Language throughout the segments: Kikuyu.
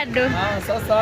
Andũ. Ah, sasa.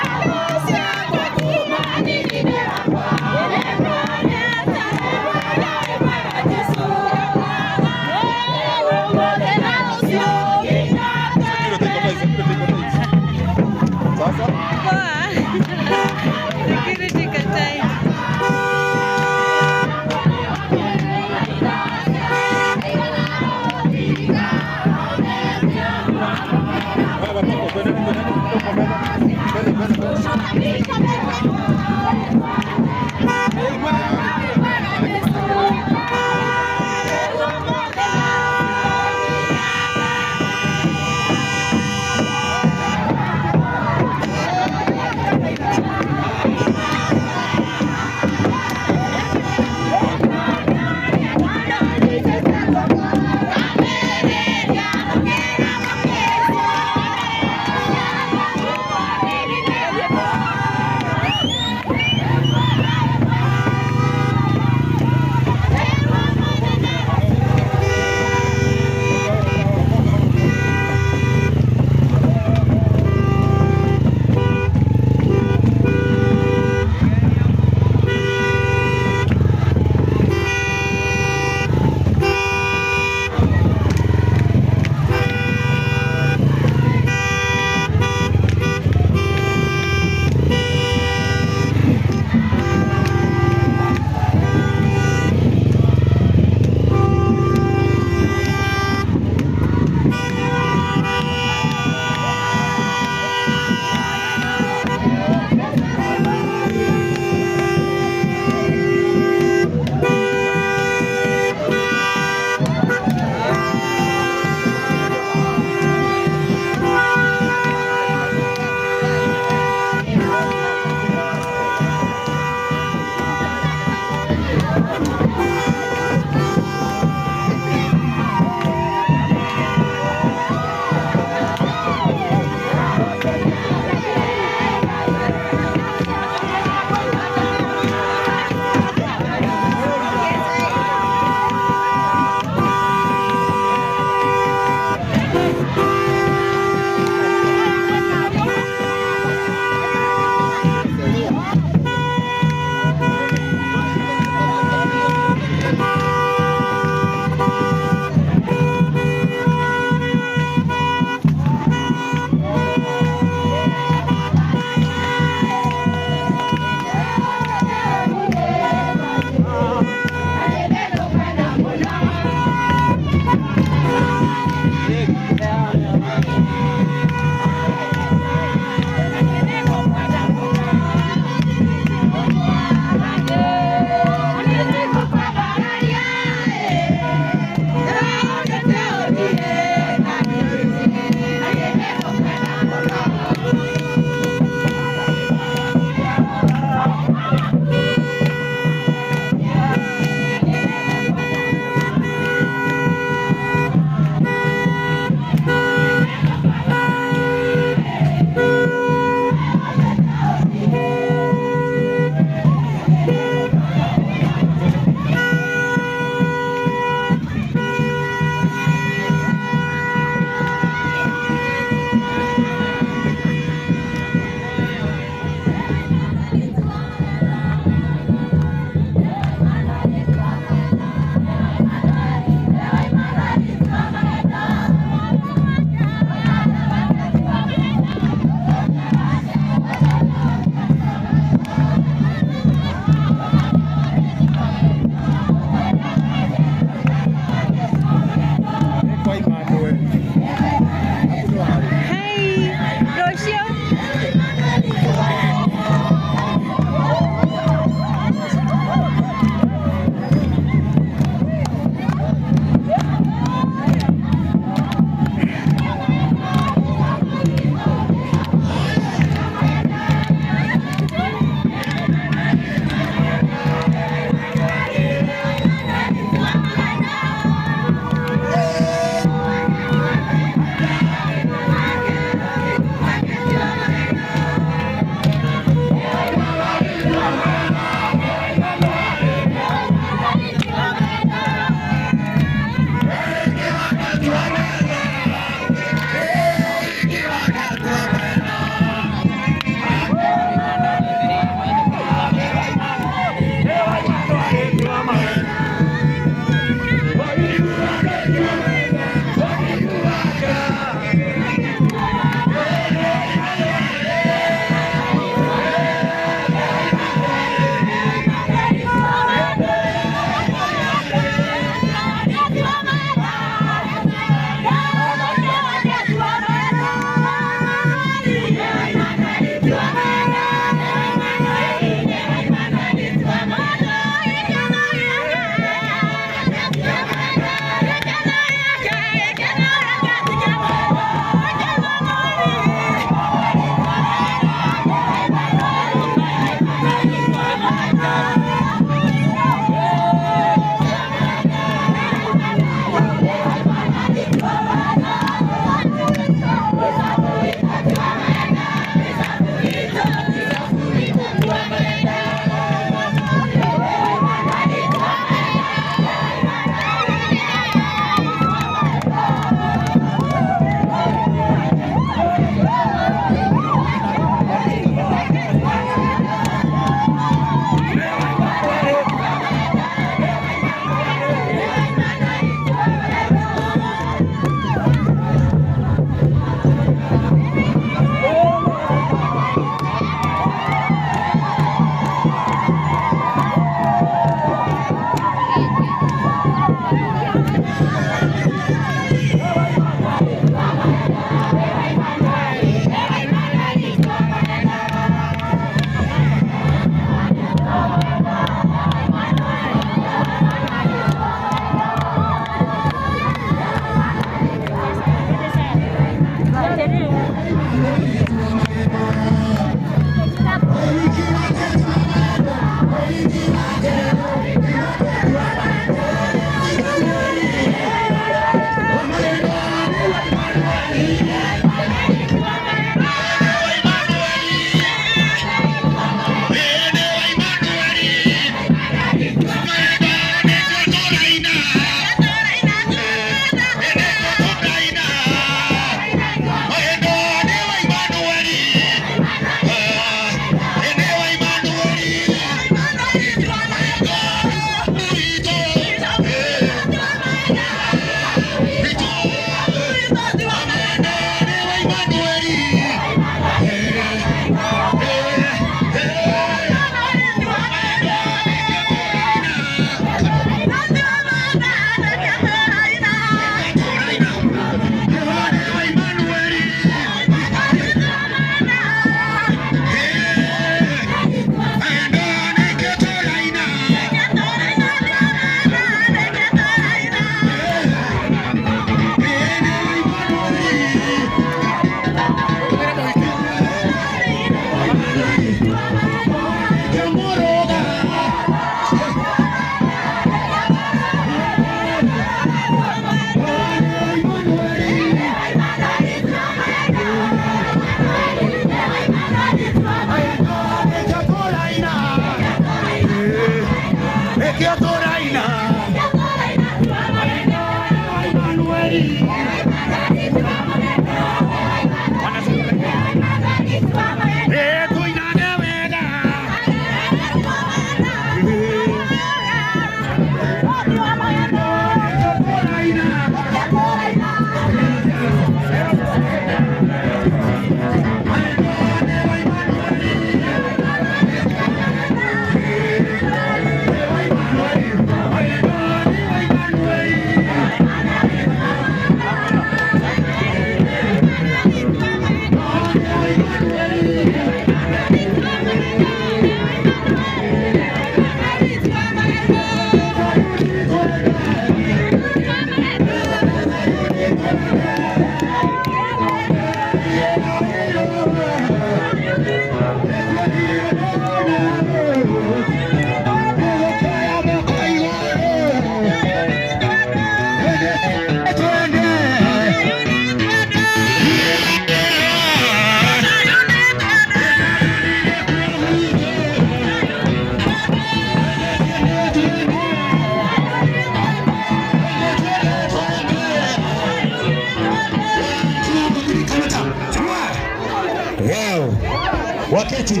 Waketi.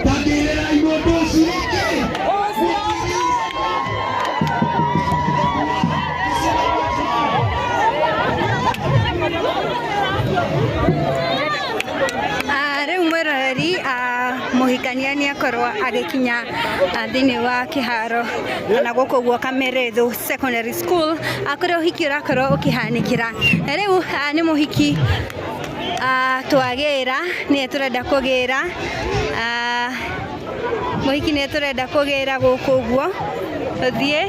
Tagĩrĩrai mũndũ ũcio rĩngĩ. Rĩu mwĩroreri, mũhikania nĩ akorwo agĩkinya thĩinĩ wa kĩharo kana gũkũ ũguo Kameretho Secondary School, kũrĩa ũhiki ũrakorwo ũkĩhanĩkĩra. Na rĩu nĩ mũhiki twagĩra, nĩye tũrenda kũgĩra, mũhiki nĩye tũrenda kũgĩra gũkũ ũguo, tũthiĩ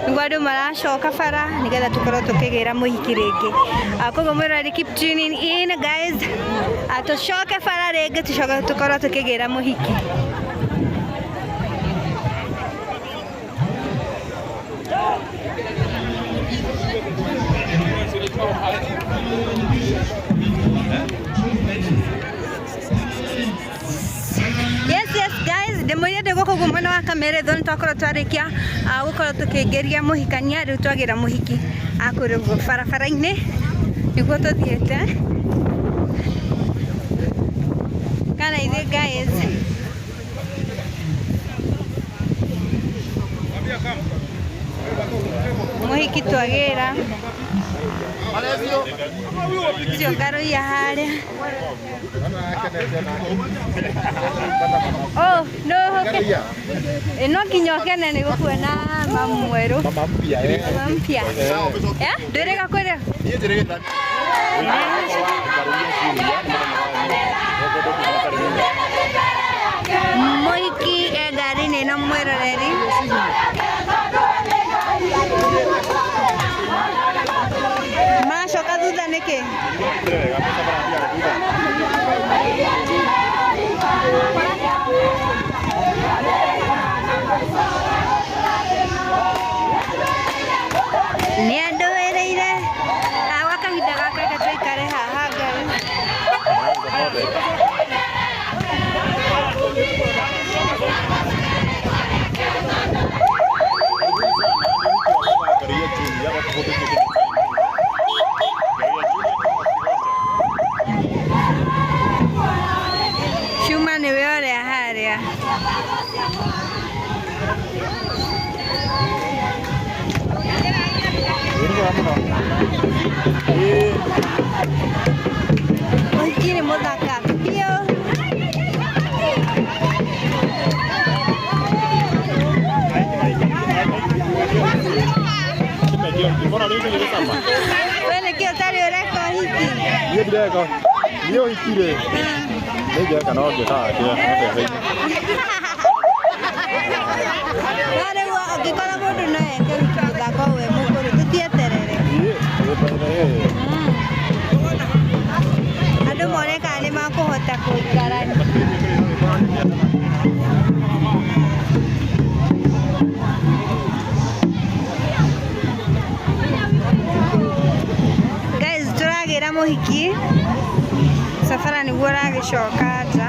nĩguo andũ maracoka bara nĩgetha tũkorwo tũkĩgĩra mũhiki rĩngĩ. Koguo mwĩroreri, keep tuning in, guys. Tũcoke bara rĩngĩ, tũcoke tũkorwo tũkĩgĩra mũhiki. Yes, guys, ndĩmwĩrire ndĩ gũkũ ũguo mwena wa Kameretho nĩ twakorwo twarĩkia gũkorwo tũkĩingĩria mũhikania, rĩu twagĩra mũhiki kũrĩa ũguo barabara-inĩ nĩguo tũthiĩte. Kana ithuĩ, guys, mũhiki twagĩra ũcio ngaroiya harĩa. Oh, no, okay. No nginya ũkene nĩ gũkuona mamu mwerũ. Mama mpya, eh. Mama mpya. Eh, ndwĩrĩga kũrĩa? Niĩ njĩrĩgĩte. Mũhiki e ngari-inĩ ĩno, mwĩroreri. Maracoka thutha nĩkĩ? Nĩ andũĩrĩire. Gwa kahinda gaka reke tũikare haha, guys. Cuma nĩwe ũrĩa harĩa. Mũhiki nĩ mũthaka biũ. We nĩkĩ ũtarĩ ũreka ũhiki? Niĩ ndireka. Niĩ ũhiki rĩ, nĩ ngeka no ngĩkaga kĩa mbeca-inĩ. No rĩu ũngĩkora mũndũ no eke ũhiki mũthaka ũũ e mũkũrũ, tũtieterere. Andũ mone kana nĩ makũhota kũikarania. Guys, tũragĩra mũhiki cabara nĩguo ũragĩcoka nja.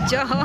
Njoho.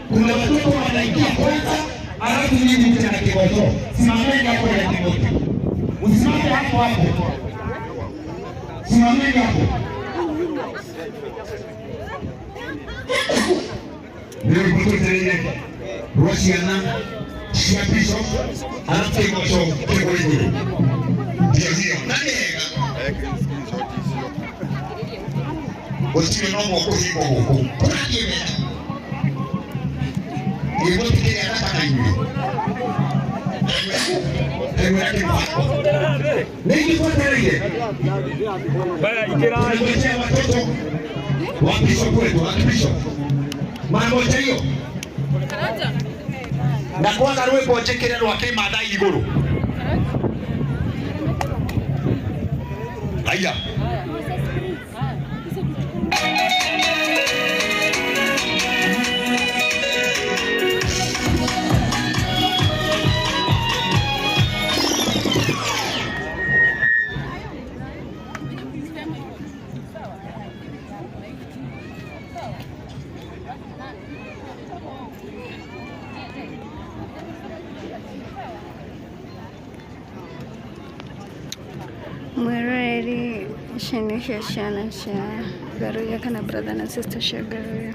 Kuna watoto wanaingia kwanza, alafu nyinyi mje na kigoto. Simameni hapo na kigoto. Msimame hapo hapo. Simameni hapo. Ndio mtoto rwa ciana cia bishop alafu kigoto kĩgwo igũrũ. Ndio hiyo. Na nĩ hega. Gũtirĩ no mũkũhingwo gũkũ. Tũrathiĩ wega. Gĩgũtikĩrĩa thaka na inyuĩ. Nĩingĩbuatĩrĩire. Tunangojea watoto wa bishop wetu, wa bishop. Mwangoja hiyo. Na kwaga rwĩmbo njĩkĩre rwa kĩmathai igũrũ. Haya. Mwiroreri ici nĩcio ciana cia Ngaruiya kana brother na sister cia Ngaruiya.